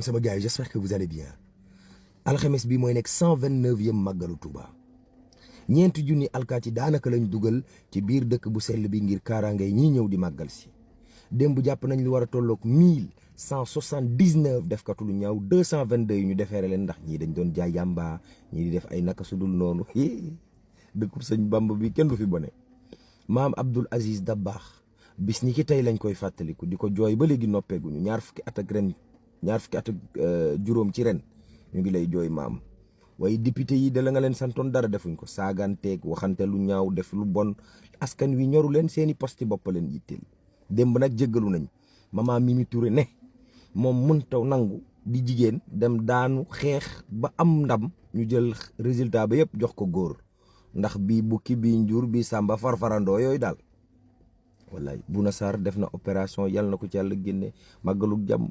salaam sama gars yi j'espère que vous allez bien alxames bi mooy nekk 129e màggalu Touba ñeenti junni alkaati daanaka lañ dugal ci biir dëkk bu sell bi ngir kaaraange ñi ñëw di màggal si démb jàpp nañ lu war a tolloog 1179 defkatu lu ñaaw 222 yu ñu defeere leen ndax ñii dañ doon jaay yàmba ñii di def ay naka sudul noonu dëkkub sëñ Bamba bi kenn du fi bone maam Abdoul Aziz Dabakh bis ñi ki tey lañ koy fàttaliku di ko jooy ba léegi noppeeguñu ñaar fukki at ak juróom ci ren ñu ngi lay jooy maam waaye député yi da la nga leen santoon dara defuñ ko saaganteeg waxante lu ñaaw def lu bon askan wi ñoru leen seeni posti bopp leen yitteel démb nag jéggalu nañ maman Mimi Touré ne moom mënta nangu di jigéen dem daanu xeex ba am ndam ñu jël résultat ba yëpp jox ko góor ndax bii bukki bii njur bii sàmba farfarandoo yooyu daal wallaay Bouna Sarr def na opération yàlla na ko ci yàlla génne màggalu jàmm